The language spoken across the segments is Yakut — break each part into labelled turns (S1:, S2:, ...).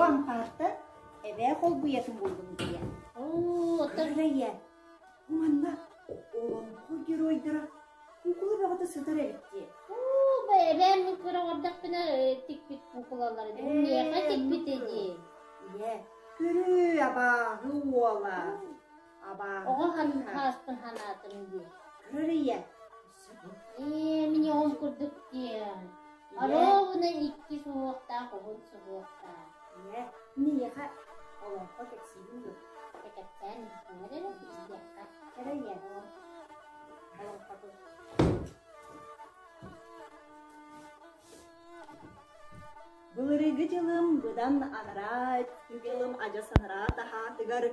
S1: Бу ампаартан эбээ холбуйатын буллум диэн.
S2: Оо, оттон
S1: Кыра ийэ, бу манна олоҥхо геройдара куукула бөҕөтө сытар эбит дии.
S2: Оо, бу эбээм мин кыра оҥордохпуна тикпит куукулалара дии. Миэхэ
S1: Ээ,
S2: тикпит
S1: оннук
S2: дии.
S1: Ийэ, көрүүй абааһы уола. Абааһы
S2: Оҕо
S1: кыыһа.
S2: хааспын ханаатым дии.
S1: Көрөр ийэ, өссө бу.
S2: Ээ, мин оҕом курдук диэн.
S1: Ийэ,
S2: Оруобуна икки суһуохтаах, уһун суһуохтаах.
S1: ийэ, миэхэ олоҥхо кэпсиигин дуо?
S2: Кэпсээн иһитиннэр эрэ истиэххэ.
S1: Кэрэ ийэ, олоҥхотун. Былырыыгы дьылым быдан анараа өттүгүм адьас анараа таһаатыгар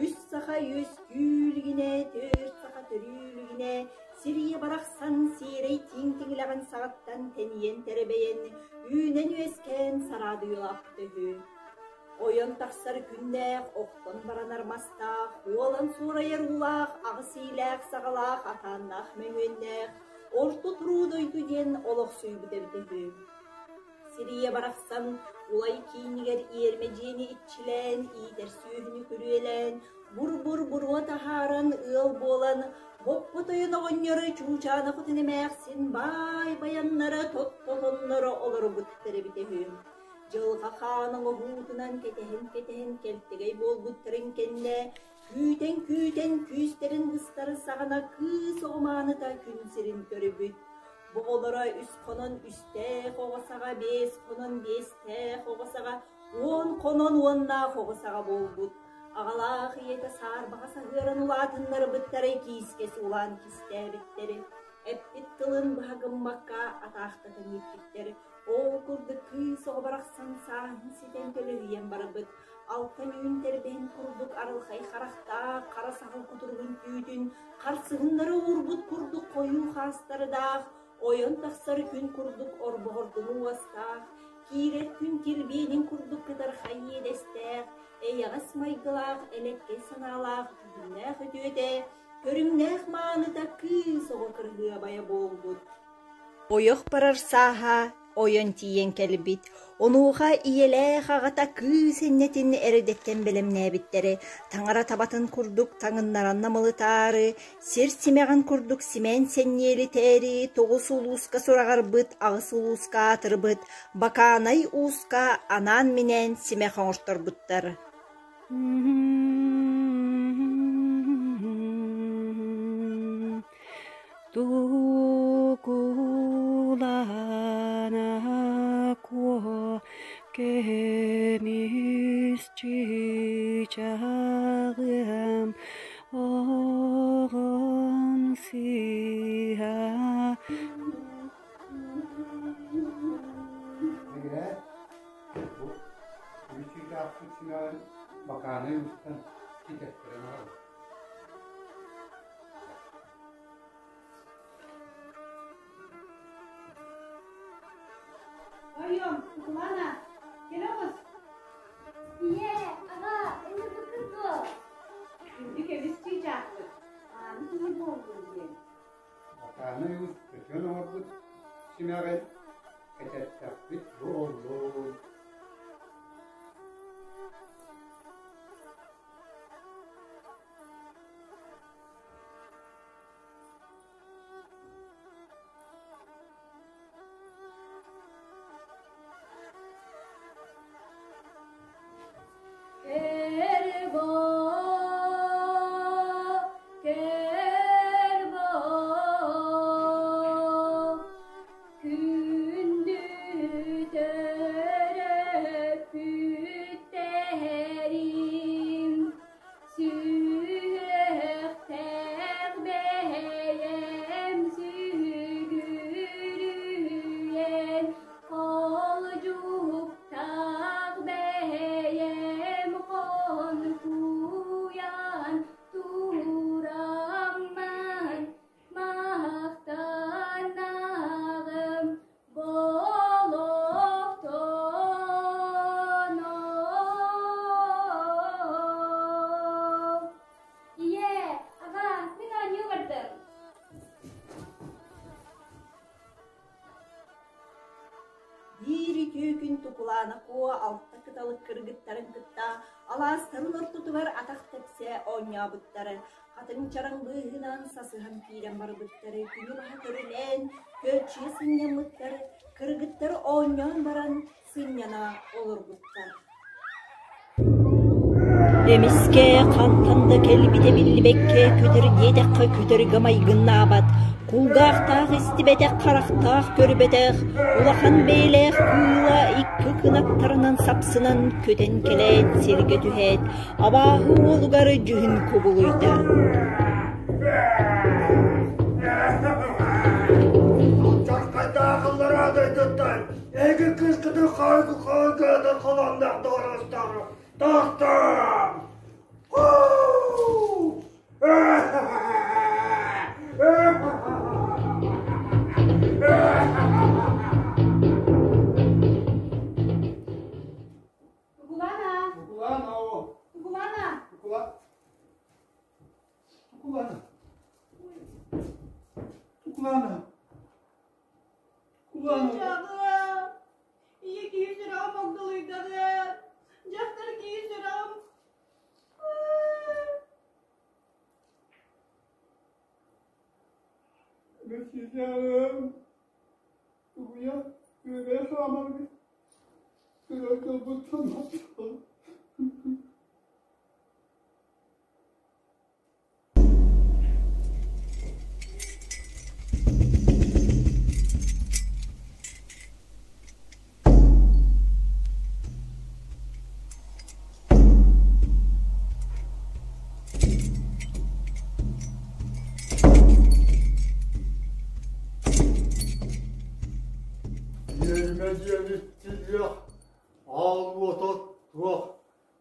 S1: үс саха үөскүү илигинэ, түөрт саха төрүү илигинэ, сир ийэ барахсан сиэрэй тииҥ тиҥилэҕин саҕаттан тэнийэн тэрэбэйэн, үүнэн-үөскээн сараадыйалаахпыта үһү. Ойон тахсар күннээх, охтон баранар мастаах, уолан суурайар уулаах, аҕыс иилээх-саҕалаах, атааннаах мөҥүөннээх, Орто туруу дойду диэн олохсуйбут эбитэ үһү. Сирийэ барахсан Улай киинигэр иэрмэ дьиэни иччилээн, иитэр сүөһүнү күрүөлээн, бур-бур буруо таһааран ыал буолан, боппут ойон оҕонньору Чуучаана хотун эмээхсин баай байаннара тот-тотонноро олорбуттар эбитэ үһү. Дьылҕа хаан оҥоһуутунан кэтэһэн-кэтэһэн кэлтэгэй буолбуттарын кэннэ Күүтэн-күүтэн күүстэрин быстары саҕана кыыс оҕо мааныта күн сирин көрбүт. Бу оҕолоро үс хонон үстээх оҕо саҕа, биэс хонон биэстээх оҕо саҕа, уон хонон уоннаах оҕо саҕа буолбут. Аҕалаах ийэтэ саарбаҕа саһыаран улаатыннарбыттары киискэ суулаан кистээбиттэри, эппит тылын быһа гыммакка атаахтатан ииппиттэр. Ол курдук кыыс оҕо барахсан сааһын ситэн төлөһүйэн барбыт. Алтан үүн тэрбэһин курдук арылхай харахтаах, хара саһыл кутуругун түүтүн харсыһыннары уурбут курдук хойуу хаастардаах, ойон тахсар күн курдук орбоҕордуҥу уостаах, киирэр күн килбиэнин курдук кытархай иэдэстээх, эйэҕэс майгылаах, элэккэй санаалаах дьүһүннээх үтүөтэ, көрүҥнээх мааныта кыыс оҕо кырыһыабайа буолбут. Ойох барар сааһа ойон тиийэн кэлбит, онуоха ийэлээх аҕата кыыс энньэтин эрдэттэн бэлэмнээбиттэрэ, таҥара табатын курдук таҥыннаран намылытаары, сир симэҕин курдук симээн сэнньиэлитээри тоҕус улууска сураҕырбыт, аҕыс улууска аатырбыт Бакаанай ууска анаан-минээн симэх оҥорторбуттар.
S3: Тукулана куо көмүс чыычааҕым оҕом сыыһа
S4: Играет бу үчүгэйдээхпит симэҕин бакаанай устан китэттэрэн аҕалбыт.
S1: Ойуом, Светлана, кэлэ оҕус.
S2: Ийээ, аҕа, ыҥырбыккын дуо?
S1: Күндү көмүс чыычаахпыт, мааны киһи буоллун диэн.
S4: Бакааны уус көтөн оҥорбут симэҕин кэтэттэхпит буоллун.
S3: Күндү төрөппүттэрим.
S1: үтүө күн Тукулаана Куо алта кыталык кыргыттарын кытта алаастарын ортотугар атах тэпсэ оонньообуттар. Хатыҥ чараҥ быыһынан сасыһан киирэн барбыттар, күнү баһа көрүнэн, көөччүйэ сынньаммыттар, кыргыттар оонньоон баран сынньана олорбуттар. Эмискэ хантан да кэлбитэ биллибэккэ күтэр диэтэххэ күтэргэ майгыннаабат, кулгаахтаах истибэтэх, харахтаах көрбөтөх, улахан бэйэлээх кыыла икки кынаттарынан сапсынан көтөн кэлээт сиргэ түһээт, абааһы уолугар дьүһүн кубулуйда.
S5: Чахтайдаахыллара дойдуттан эһиги кыыскытын хаайгы хаайгыатан холоонноох доҕоростооҕу тохтооҥ!
S2: Тугулана!
S4: Тукулана о!
S2: Тугулана!
S4: Тукула. Тукулана. Тукулана. Тукулана.
S1: Чаҕым, ийэ киһи сүрэҕим огдолуйдаҕым, дьахтар киһи сүрэҕим
S4: Мөссүсэҕим. Тугуйа, күөгэйэ хаамаргыт. Көрөр дьолбут санаатыгар. Иэримэ диэн иччилиэх, аал уота туох,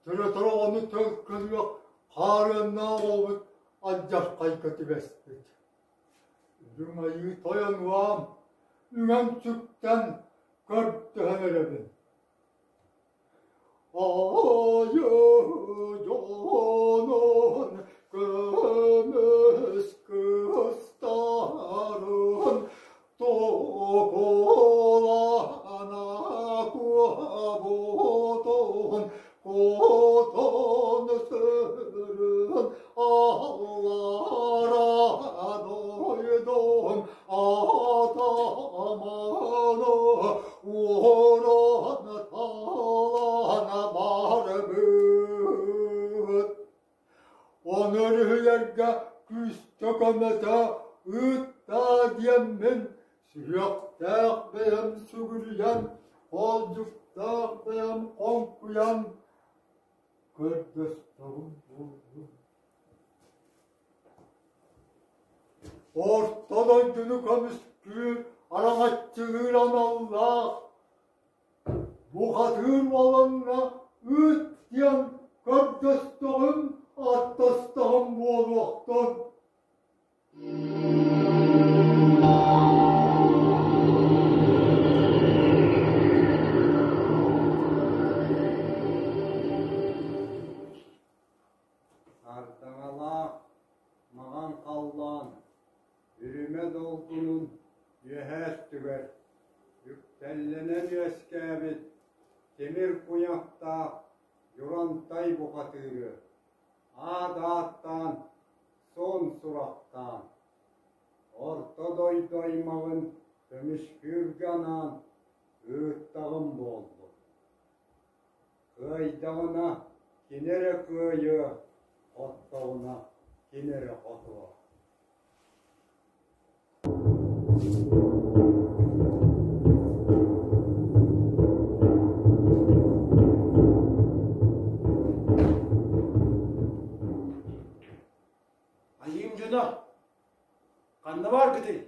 S4: төрөтөр оҕону төлкөлүөх хаарыаннаах оҕобут алдьархайга түбэспит. Үрүҥ Айыы Тойонуом, үҥэн-сүктэн көрдөһөн эрэбин. Айыы дьонун көмүс кыстарын токулана куобутун кутун сүрүн аллара дойдум атаманы уоран талан барбыт. Оны өрүһүйэргэ күүстэ көмөтө ыытта диэммин сүһүөхтээх бэйэм сүгүрүйэн, хоолдьуктаах бэйэм хоҥкуйан көрдөстөҕүм буоллун. Орто дойдуну көмүскүүр, араҥаччылыыр аналлаах бухатыыр уолаҥҥа ыыт диэн көрдөстөҕүм, аттастаҕым буолуохтун.
S5: Сардаҥалаах маҕан халлаан үрүмэ долгунун үөһээ өттүгэр үктэллэнэн үөскээбит тимир куйахтаах Дьурантай бухатыыры аат ааттаан, суон сурахтаан, Орто дойду аймаҕын көмүскүүргэ анаан ыыттаҕым буоллун. Кыайдаҕына кини эрэ кыайыа, хоттоҕуна кини эрэ хотуо.
S6: Айыым дьоно, ханна бааргытый?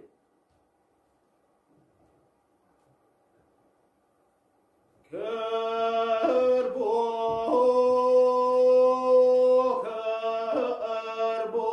S6: Көр бу, көр бу,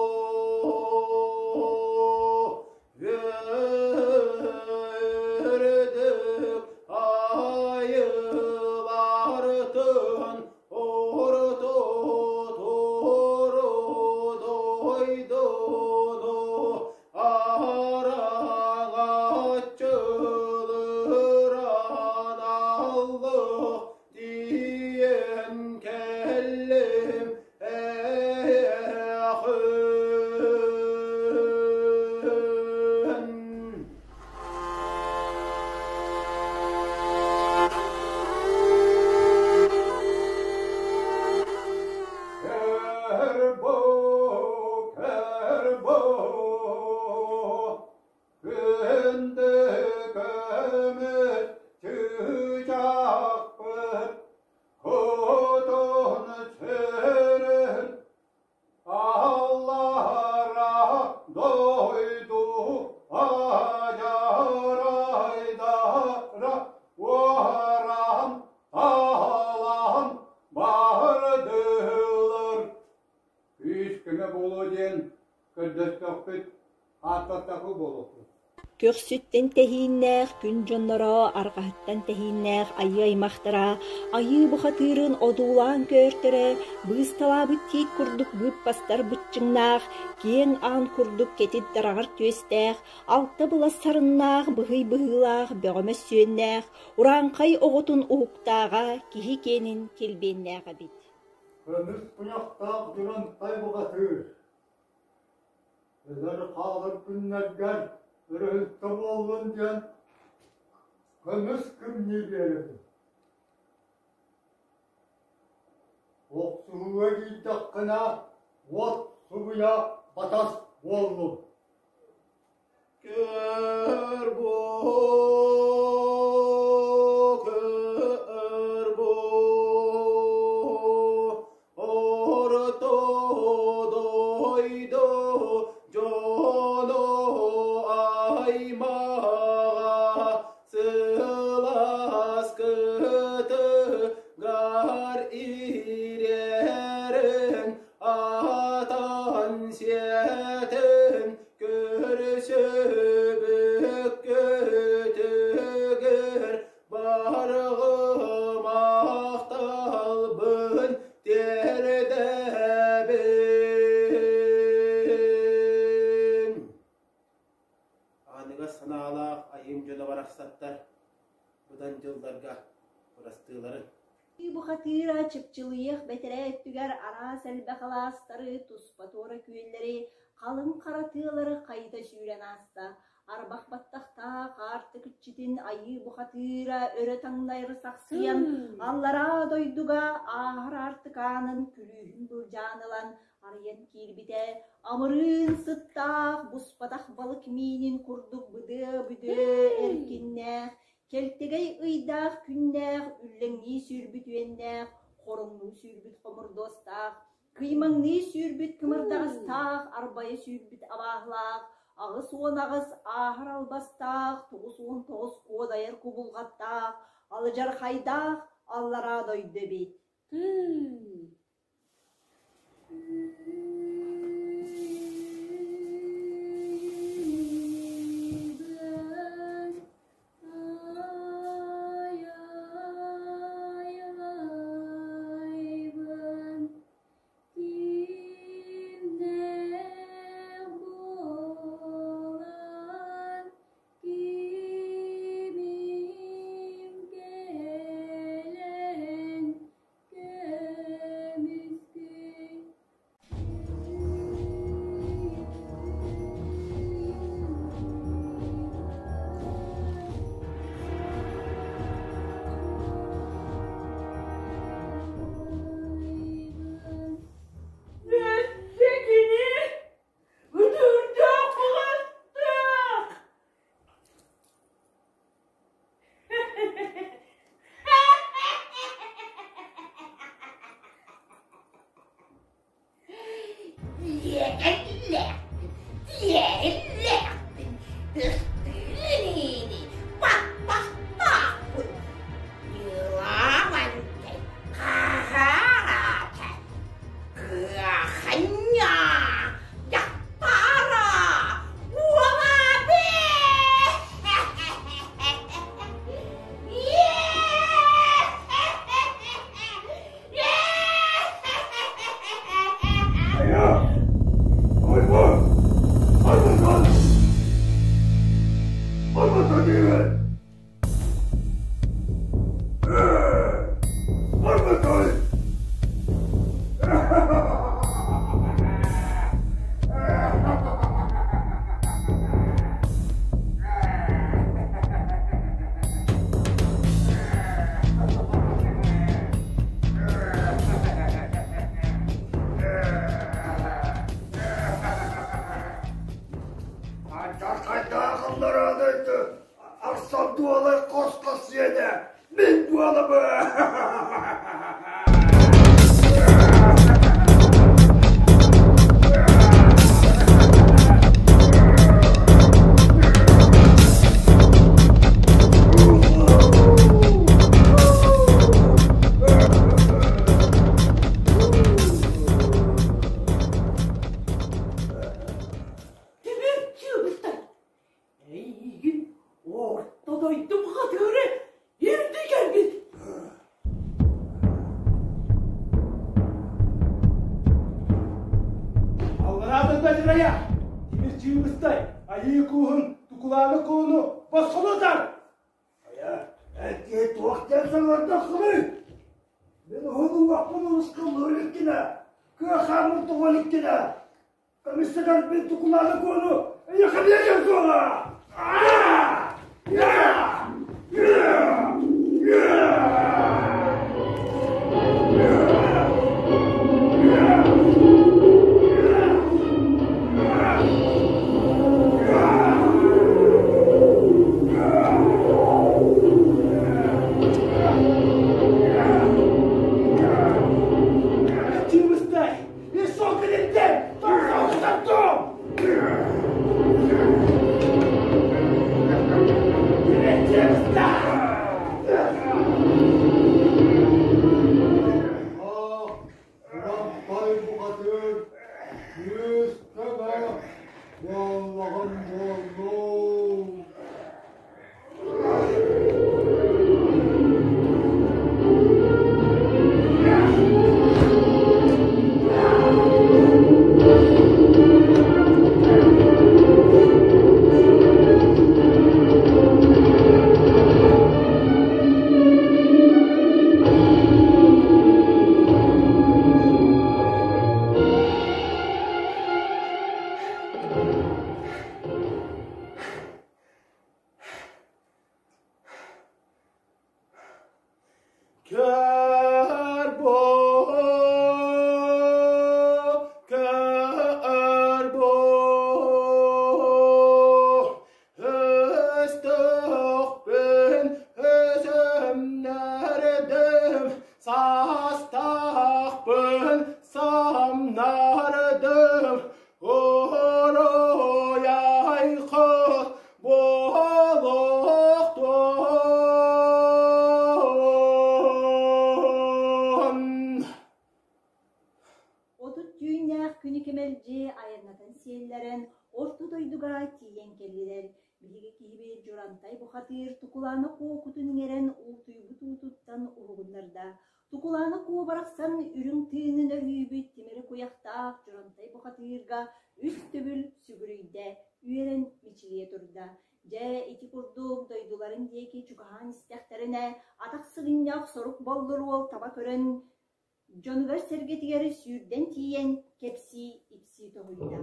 S1: Көхсүттэн тэһииннээх күн дьонноро, арҕаһыттан тэһииннээх айыы аймахтара айыы бухатыырын одуулаан көөртөрө, быысталаабыт тиит курдук быыппастар быччыҥнаах, киэҥ аан курдук кэтит дараҕар түөстээх, алта былас сарыннаах, быһый быһыылаах, бөҕө мөссүөннээх, урааҥхай оҕотун уһуктааҕа киһи киэнин килбиэннээх эбит.
S4: Көмүс куйахтаах Дьурантай бухатыыр Өлөр хаалар күннэргэр өрөһүлтэ буоллун диэн көмүс кымньыы биэрэбин. Охсуһууга киирдэххинэ уот субуйа батас буоллун.
S6: Көр бу, көр бу, орто дойду дьоно аймаҕа сылаас кытыгар ирэрин атан сиэтин Көрсүбүккүтүгэр барҕа махталбын тиэрдэбин. Аныгас санаалаах айым дьоно барахсаттар быдан дьылларга бырастыыларын.
S1: Бухатыыра чыпчылыйыах бэтэрээ өттүгэр араас элбэх алаастары, туспа-туора күөллэри, халыҥ хара тыалары хайыта сүүрэн ааста. Арбах баттахтаах аартык иччитин айыы бухатыыра өрө таҥнайры сахсыйан, аллараа дойдуга ааһар аартыкаанын күлүүһүн былдьаан ылан арыйан киирбитэ, амырыын сыттаах, буспатах балык миинин курдук быдыа-бүдүө эркиннээх, Кэлтэгэй ыйдаах күннээх, үллэҥнии сүүрбүт үөннээх, хороҥнуу сүүрбүт хомурдуостаах, кыймаҥныы сүүрбүт кымырдаҕастаах, арбайа сүүрбүт абааһылаах, 88 ааһар албастаах, 99 куодайар кубулҕаттаах, алыдьархайдаах аллараа дойду эбит.
S7: Өссө кини ытырдаах баҕастаах!
S8: Тиэриллээхпин, ыстыыр баппахтаахпын, ньылаамантай хаһаараата, кыаханньаа, дьахтара буолаабы!
S4: Алдьархайдаах Арсан дуолай хос-хос сиэнэ мин буолабын!
S7: Түбүк чыыбыстар! Дойду бухатыыры ирдии кэлбит.
S4: Аллараа дойду адьырайа, тимир чыыбыстай, айыы кууһун, тукулааны кууну босхолотар! Хайа, эн киһи туох диэн саҥардаххыный? Мин уһун уҥуохпун урускуллуу иликкинэ, кыа хааммын тоҕо иликкинэ, Көмүс тукулааны куону эйиэхэ биэриэм суоҕа! Чыыбыстай! Ураппай бухатыыр күүс-көмө буоллаҕым буоллун.
S6: Көр бу, көр бу, өстөөхпүн өзөмнөрдүм, саастаахпын самнардым, Уруй айхал буолуохтун!
S1: 30 түүннээх күнү кэмэлдьи айаннатан сиэллэрэн орто дойдуга тиийэн кэллилэр. Биһиги киһибит Дьурантай бухатыыр Тукулаана куокутун иҥэрэн уутуйбут уутуттан уһугуннарда. Тукулаана куо барахсан үрүҥ тыынын өрүүбүт тимири куйахтаах Дьурантай бухатыырга үс төгүл сүгүрүйдэ, үөрэн мичилийэ турда. Дьэ, ити курдук дойдуларын диэки чугаһаан истэхтэринэ, атах сыгынньах сорук боллур уол таба көрөн, дьонугар-сэргэтигэр сүүрдэн тиийэн кэпсии-ипсии тоһуйда.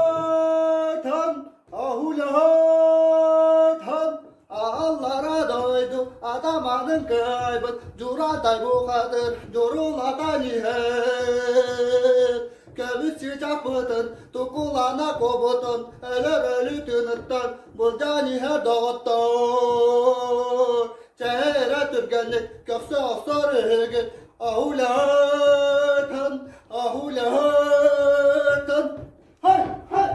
S4: Ахулаһатан, ахулаһатан, ааллара дойду атаманын кыайбыт Дьуратай бухатыр дьурулатан иһэр. Көмүс чыычаахпытын тукулана куобутун өлөр өлүү тыыныттан былдьаан иһэр доҕоттоор. Чэһэ эрэ түргэнник көхсө охсор үһүгүт Ахулаһатан, ахулаһатан. Хай, хай!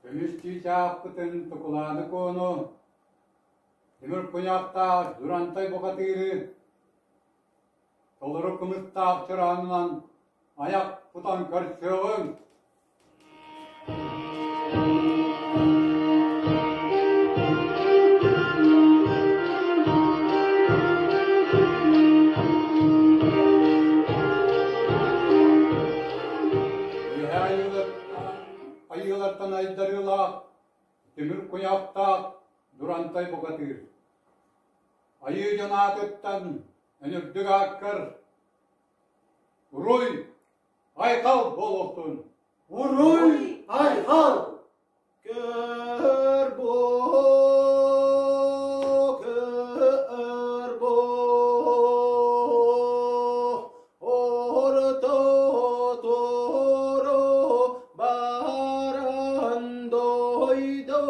S5: Көмүс чыычаахпытын Тукулааны Куону, тимир куйахтаах Дьурантай бухатыыры, толору кымыстаах чыраанынан айах тутан көрсүөҕүҥ! Үөһээ айыылартан айдарыылаах, тимир куйахтаах Дурантай бухатыыр. Айыы дьон аатыттан өнүрдүк ааккар Уруй! Айхал буолуохтун!
S4: Уруй! Айхал!
S6: Көр бу, көр бу, орто туру баран дойду.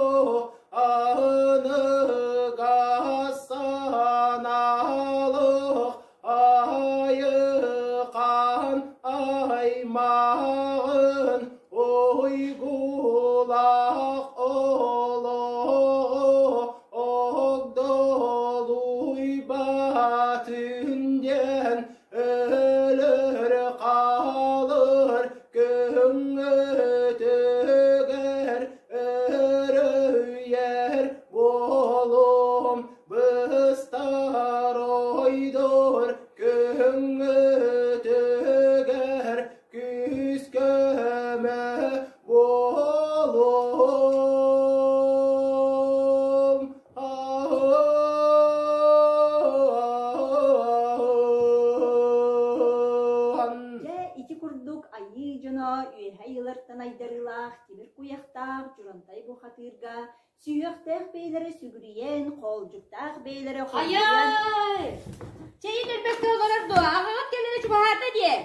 S1: Сүһүөхтээх бэйэлэрэ сүгүрүйэн, хоолдьуктаах бэйэлэрэ холбуйан
S2: Хайай! Чэйин өрбөккө олорор дуо? Аҕаҕыт кэлэрэ чугаһаата диэ.